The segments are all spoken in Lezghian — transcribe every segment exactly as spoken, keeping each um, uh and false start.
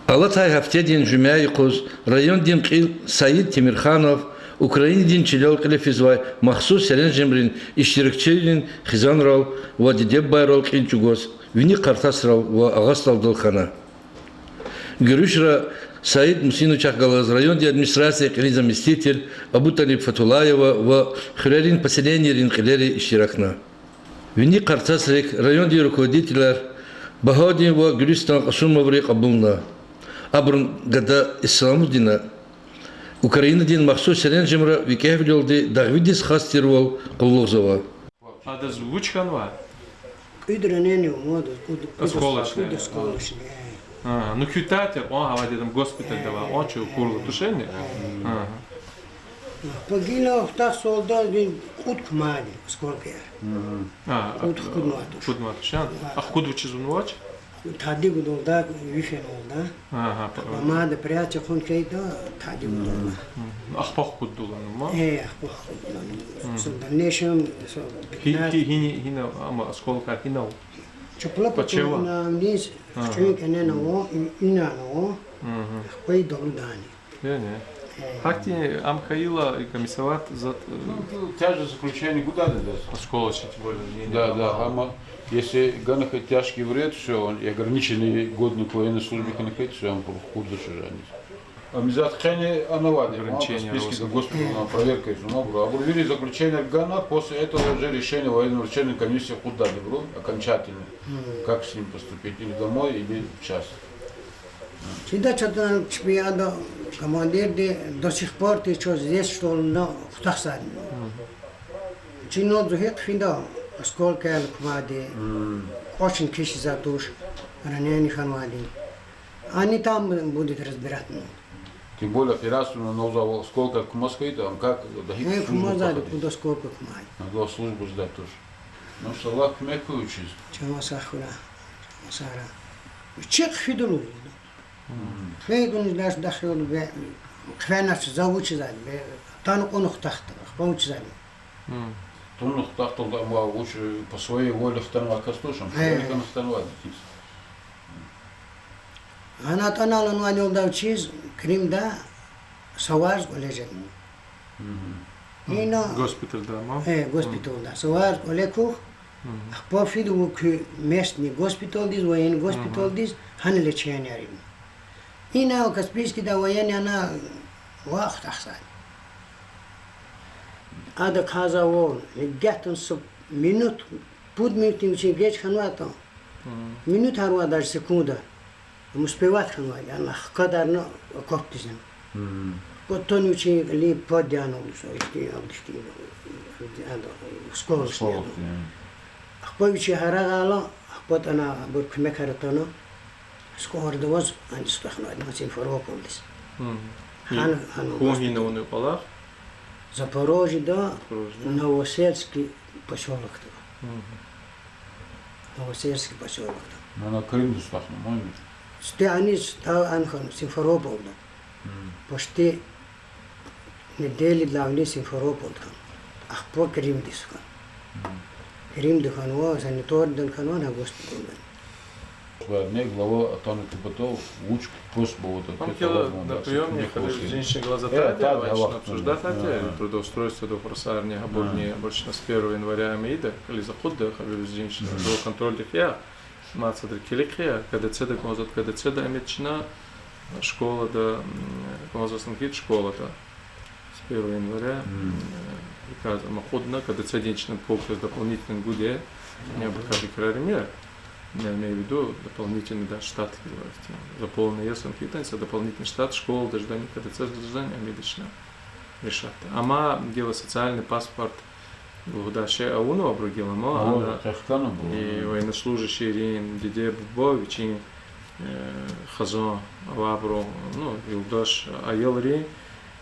Алатай гьафтедин жуьмя юкъуз райондин кьил Саид Темирханов Украинадин чилел кьиле физвай махсус серенжемрин иштиракчийрин хизанрал ва диде-бубайрал кьил чӀугваз вини къартасрал ва агъа столдал хьана. Гуьруьшра Саид Мусиновичахъ галаз райондин администрациядин кьилин заместитель АбутӀалиб Фатуллаева ва хуьрерин поселенийрин кьилери иштиракна. Вини къартасрик райондин руководителар Багьаудин ва Гуьлуьстан Кьасумоври кьабулна. Абурун гада Исламудина Украинадин махсус серенжемра викӀегьвилелди дагъвидиз хас тирвал къуллугъзава. Адаз вуч хьанва? КӀуьд ранение авунвай адаз, кӀуьд, кӀуьд осколочный, кӀуьд осколочный, э. Ага, ну куьтягь тир, кьван гьавайди ам госпитальда авай, кьван чун акурла тушни? Ага. Гила хтахсалда кьуд кумади осколкаяр. А, кьуд хкуднавай туш. Кьуд кумади туш, а? А хкуд вучиз авунвач? Тади гудалда, ви фенвалда. Ага, ама ада пряча хъун хьайитӀа, тади гудалда. Ахпа хкуддалан ама? Э, ахпа хкуддалан. Мгм. Со в дальнейшем, со Гьи, пятнадцать гьи, гьина, гьина ама осколкаяр гьинал? Чапла пачева, пачева вниз, ага, хчуьн кӀенена ава, и-, инана ава. Мгм. Ахпа и далудани. Яни. Э. Гьахьтин ам хьайила, и комиссовать зат, э, ну, тут тяжесть заключения гудадиз. Осколочный, тем более, не, не. Да, да, ама, если гана хьайитӀа тяжкий вред, всё, он ограниченный годный к военной службе хьана хьайитӀа, всё, ам хкуддач уже аниз. Ам зат хъени анавайди, ограничение, Каспийский роста. Госпиталда проверка ийизва абуру. Абуру вири заключение гана, после этого уже решение военно-врачебной комиссии хкуддайди абуру окончательно. Мгм. Как с ним поступить, или домой, или в часть. Чида чатан чпи ада командирди до сих пор ты чё здесь, что ли, на, хутахсадни. Мгм. Чи нозу гьикӀ фида, осколкаяр кумади, мгм, кӀвачни кишизвай туш, ранение хьанвайди. Они там будут разбирать, ну. Тем более операцию на нозавал осколка кумаз хьайитӀа, ам как, да гьикӀ, э, служба кумазвайди, проходить. Куда осколка кумай. На госслужбу ждать туш. Ну, Аллагь куьмек хьуй вичиз. Чан сагъ хьурай, чан сагърай. Вичихъ фидалу. Мгм. Хвейгуниз лаш дахил бе, хвенач за вучизвайди бе, тан кьуна хутахда, ахпа вучизвайди. Мгм. Тунна хутахда, ама вуч, по своей воле хтанвай кас туш, ам, э, хвена хтанвайди хьиз. Гьана атӀана лагьанвайвал, вичиз Крымда са варз кӀвале жедна. Мгм. Ина, госпитальда ма? Э, госпитальда. Са варз кӀвале квахь, мгм, ахпа фида вуна куь местный госпитальдиз, военный, мгм, госпитальдиз, гьана лечение авуна. Ина Каспийскийда военный ана вахт ахсай. Ада кьазвайвал, гьикьван са минут, пуд минутни вичин геж хьанватӀа, мгм, минут гьарвай даже секунда. Ам успевать хьанвай, яна хкадарна окопдиз. Мгм. Потом вичин кьилин пад яна лугьузва, ихьтин, ихьтин, осколочный. Осколочный, яна. Ахпа вичи гьарагъайла, ахпа атана абур куьмекар атана, скорыйда аваз, гьаниз хтахнавай, Симферопольдиз. Мгм. Гьана, гьана хьун гьина авунвай кӀвалах? Запорожьеда, Запорожьеда. Новосельский посёлокда. Мгм. Новосельский посёлокда. Ана Крымдиз хтахна, ман? Сифте аниз та ана хьана Симферополда. Мгм. Почти неделя для вниз Симферополда хьана. Ахпа Крымдиз хьана. Мгм. Крымда хьанва, санаторийда хьанва, на госпитальда. Глава атана купатов, вуч кас баватӀа, ам кела на приёме ходили, женщина глаза тадя, обсуждать тадя, трудоустройство вопросарни, гьабурни, обычно с первого января ам ийида, кьилиз акъудда, гьабуруз женщина, до контрольдихъ я, мад садра килигайла, КДЦ-да кӀанзаватӀа, КДЦ-да ам ийида чна, школада, м, кӀанзаватӀа хьи школада. С первого января, м, э, приказ ам акъудна, КДЦ-дин чна полк яз дополнительно гуда, я бы как и крарим я, я имею в виду, дополнительный, да, штат гила, заполнен яз ам хьайитӀани, са дополнительный штат, школада жедани, КДЦ-да жедани, ам ийида чна решать. Амма гила социальный паспорт лугьудай шей авунва абуру гила, ма, ана, и военнослужащийрин диде-буба, вичин, э, хизан, авайбурун, ну, юлдаш, аялрин,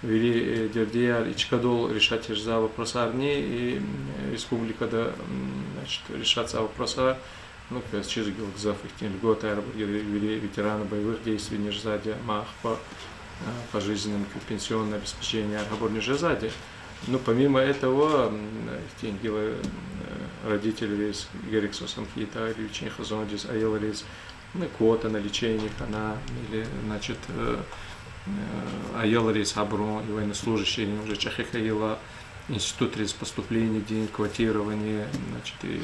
вири, э, дердияр и чкадал решать жезвай вопросарни, и, м, республикада, м, значит, решатьзавай вопросар, ну, квез чизва гила гзаф ихьтин льготаяр, абур вири ветераны боевых действийни жезвайди, ма ахпа, э, пожизненный пенсионное обеспечение, гьабурни жезвайди. Ну, помимо этого, м, ихьтин гила, э, родительриз герексуз хьана хьайитӀа, или вичин хизандиз, аялриз, ну, квота на лечение хьана, или, значит, э, э, аялриз гьабурун, и военнослужащийрин уже чӀехи хьайила, институтриз поступлениедин, квотирование, значит, и, м,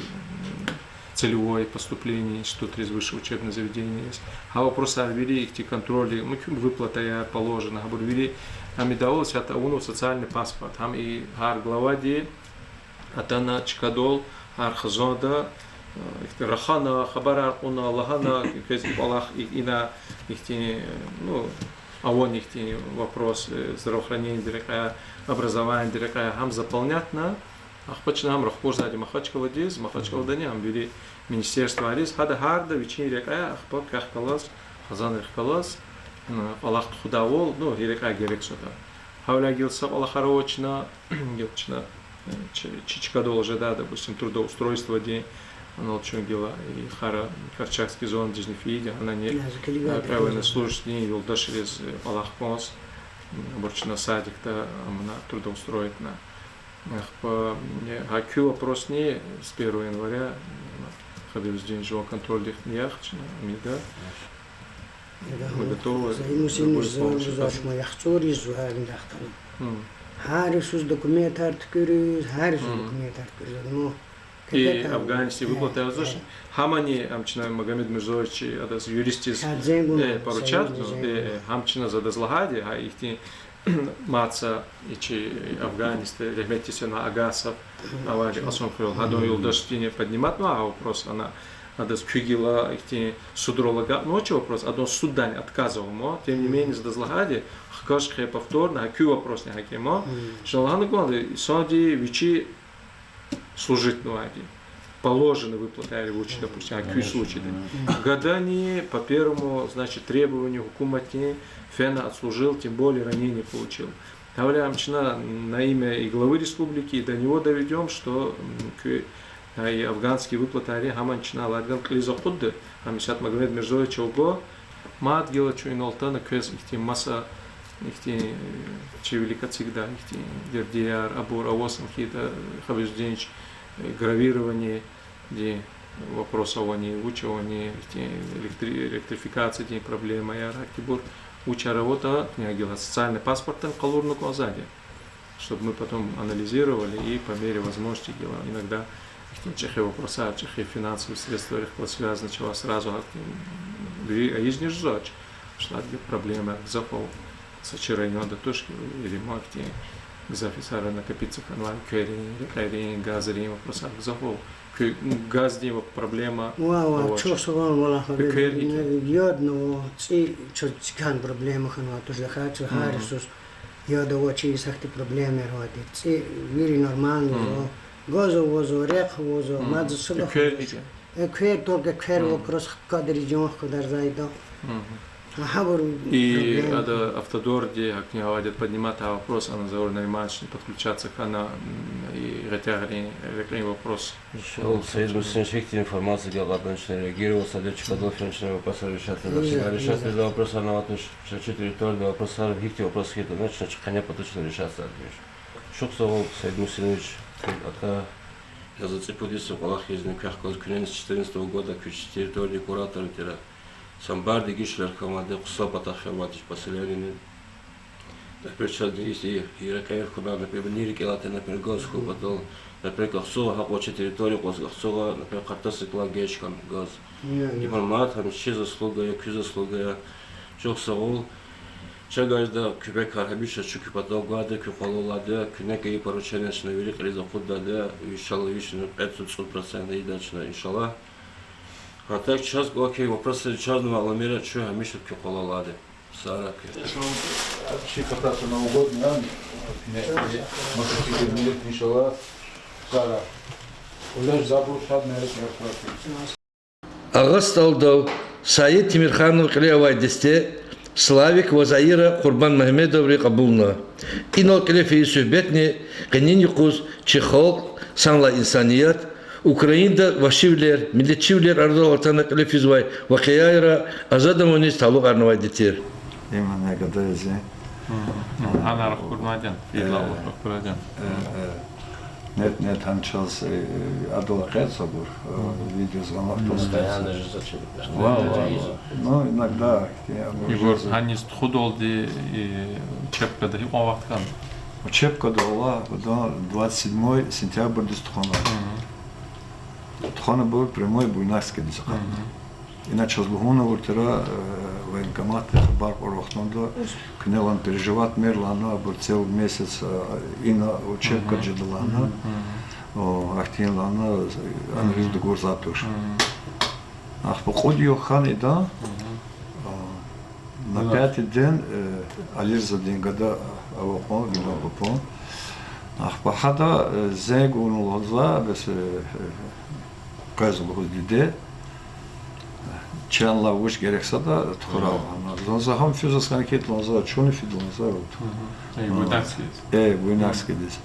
целевое поступление институтриз, высшее учебное заведение яз. Гьа вопросар вири ихьтин контроль, ну, куь выплатаяр положено, гьабур вири, гьам идалди исятда авунва социальный паспорт, гьам и гьар главади атана чкадал, гьар хизанда, э, ихьтин рахана, хабарар кьуна, лагьана, квез и кӀвалах и-, ина ихьтин, ну, авани ихьтин вопрос, э, здравоохранениедин рекьяй, образованиедин рекьяй, гьам заполнятна, ахпа чна гьам рахкурзавайди Махачкъаладиз, Махачкъаладани гьам вири министерствайриз, гьада гьарда вичин рекьяй, ахпа квехъ галаз, хизанрихъ галаз, м, кӀвалах тухудайвал, ну, гьи рекьяй герек ятӀа. Гьавиляй гила са кӀвалахар ава чна, гила чна, э, чи, чи чкадал жедай, допустим, трудоустройстводин, анал чун гила и хара Карачаевский зонадизни фейиди, гьанани, э, кьве военнослужащийдин юлдашриз, э, кӀвалах кӀанз, м, абур чна садикда амана трудоустроитьна. Ахпа, э, гьа куь вопросни с первого января, м, Хабибуздин, жуван контрольдихъни яхъ чна, Амида. Мы готовы в любой случае. ЯхцӀур йис жува гьарин дахтана. Гьар йисуз документар туькӀуьриз, гьар йисуз документар туькӀуьриз, ну, и афганский выплата язуш, гьамани, гьам чна Магомед Мирзоевич, адаз юристиз поручатьна, гьам чна адаз лагьайди, гьа ихьтин мад са и чи афганец, рагьметдиз фенвай Агасов, авайди Кьасумхуьрел, гьадан юлдашди подниматьнавай гьа вопрос, ана, адаз куь гила ихьтин судрал агакьнавач вопрос, адан суддани отказ ава ман, тем не менее, адаз лагьайди, хкаж хъия повторно, гьа куь вопросни гьакӀ я ман. Чна лагьана кӀанда, инсанди вичи служитьнавайди. Положено выплатаяр вуч, допустим, а куь случайда. Гадани по первому, значит, требованию гьукуматдин фена отслужил, тем более ранение получил. Гьавиляй ам чна на имя и главы республики, и до него доведём, что, м, куь, а, и афганский выплатаяр гьамани чна лагьана кӀан кьилиз акъудда, гьам исятда Магомед Мирзоевича ава, мад гила чун инал атана квез ихьтин маса, ихьтин, э, чи вилик эцигдай ихьтин дердияр, абур аваз хьайитӀа, Хабибуздинович, э, гравированиедин вопрос авани, вуч авани, ихьтин электри-, электрификациядин проблемаяр, гьакӀ ибур вучар аватӀа, куьне гила социальный паспортдани къалурна кӀанзавайди. Чтобы мы потом анализировали и по мере возможности гила иногда ихьтин чӀехи вопросар, чӀехи финансовый средствайрихъ галаз связанный чавай сразу гьахьтин, м, вири ийизни жезвач. Ишлад гила проблемаяр гзаф ава. Са чи районда туш, вири мад ихьтин гзаф йисара накопиться хьанвай, кверин, рекьерин, газрин вопросар гзаф ава. Куь, м, газдин ва проблема авач. Ва, ва, чухсагъул, валлагь, куь квер гьикӀ я? Ядни ава, цӀи, чаз цикан проблема хьанвай туш, даха чаз гьар йисуз яд авачиз гьахьтин проблемаяр авайди. ЦӀи вири нормально ава. Газ авазва, рехъ авазва, мад за садахъ авазва. Квер только квер вопрос хкадарин жан хкадарзавайди. Гьабур и проблема. Ада Автодорди гьакӀни авайди подниматьнавай вопрос, ана Заур Наримановични подключаться хьана, м, и гъетягърин рекьин вопрос. Иншаллагь, Саид Мусинович, гьихьтин информация гила кьадан чна реагировать, садер чкадал фена чна вопросар решать жеда. Чна решать жезвай вопросар аватӀа, чна чи территорияда вопросар, гьихьтин вопрос хьайитӀани чна чи къене патал чна решать жеда. Чухсагъул, Саид Мусинович, куь атӀа. Я за цӀипуд йис кӀвалахзава квехъ галаз, куьне с четырнадцатого года куь чи территориядин куратор тир. Самбар дегишвилер хьанвайди, хъсан патахъ хьанвайди чи поселенийни. Например, чаз и, и, и рекьер хьана, например, ни рикӀел атайла, например, газ хьун патал, например, Кахцугъа гьакьван чи территория кьаз, Кахцугъа, например, къарта сикла геж хьана газ. Ибур мад гьам чи заслуга я, куь заслуга я. Чухсагъул. Чагажда куьмекар гьамиша чун куь патав гвайди, куь къвалав алайди, куьне кайи поручение чна вири кьилиз акъуддайди, иншаллагь, вишни кьве цӀуд процент ийида чна, иншаллагь. А так чаз кӀвалахай вопросар чаз нава аламира, чун гьамиша куь къвалав алайди. Сара куь. Вообще кататься на угодно, а? Куьне, э, мотоцикл, иншаллагь. Сара. Удачи, забур, шад мероприятие. Агъа СтӀалдал Саид Темирханован кьиле авай десте Славик ва Заира Къурбанмегьамедоври кьабулна. Инал кьиле фейи суьгьбетни къенин юкъуз чи халкь, санлай инсаният, Украинада вагьшивилер, миллетчивилер арадал атана кьиле физвай вакъиайра азад авуниз талукьарнавайди тир. Именно гадази. Гьана рахкурнадин, идалай рахкурнадин. Нет, нет, гьана чаз, э, адал къецабур, э, видео звонок таз къецабур. Ва, ва, ва. Ну, иногда, э, ибур гьаниз тухудалди, э, учебкада гьикьван вахт хьана? Учебкада, валлагь, адан двадцать седьмой сентябрьдиз тухвана. Тухванбур прямой Буйнакскидиз акъатна. Ина чаз лугьун авуртӀа, э, военкоматди хабар кьур вахтунда, куьне лагьана переживать мийир лагьана, абур целый месяц, э, ина учебкада жеда лагьана, о, ахьтин лагьана, анализ дугурзавайди туш. Ахпа кьуд югъ хьана идан, а, на пятый день, э, Алирзадин гада ава кьван, гила папун. Ахпа гьада, э, зенг авуна лугьузва, бес, э, э, къвез лугьуз диде, чан лагьай вуч герек сада тухурай лагьана. Лагьана за гьам физваз хьана хьи, лагьана за чунни фида лагьана за. Э, Буйнакскидиз.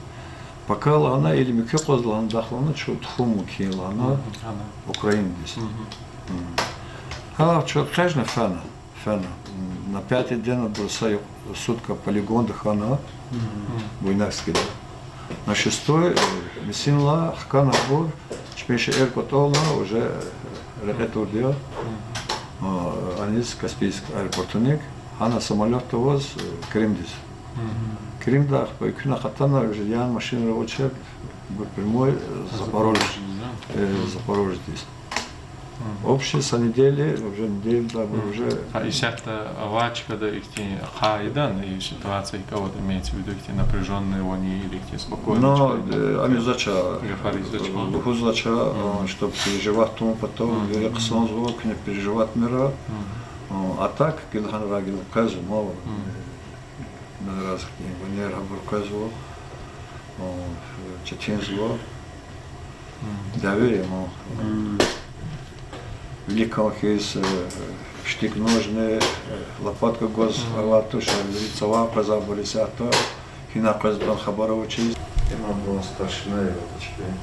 Пака лагьана, или муькуь къваз лагьана, дахлана чун тухун мумкин лагьана Украинадиз. Гьа, чун экъечӀна фена, фена. На пятый день абур са сутка полигонда хьана, Буйнакскида. На шестой, э, мисинлай хкана абур, чпин шейэр кӀватӀална, уже, э, рекье турди я, а, аниз Каспийск аэропортуник, гьана самолётда аваз, э, Крымдиз. Крымда ахпа экуьнахъ атана, уже ян машинра авачир, абур прямой, э, Запорожье, э, Запорожьедиз. Общий са неделя, уже неделяда абур уже. Гьа исятда авай чкада ихьтин ахъайдани, и ситуация гьикӀ аватӀа, имеется в виду, ихьтин напряжённый вани или ихьтин спокойный чкайдани? Ну, э, ами зача, гафариз зача, лугьуз зача, э, чтоб переживать тавун патал, вири хъсанзава, куьне переживать мийир. А так, гила гьанра гила къвезва, мал, э, Мин разкъин ванер гьабур къвезва, о, четинзава. Дяве я ман. Виликан хьиз, э, штык-ножны, э, лопатка гваз авайди туш, вири цавай къвезвайбур исятда, гьина къвезватӀани хабар авачиз. Им абурун старшина я, чпин.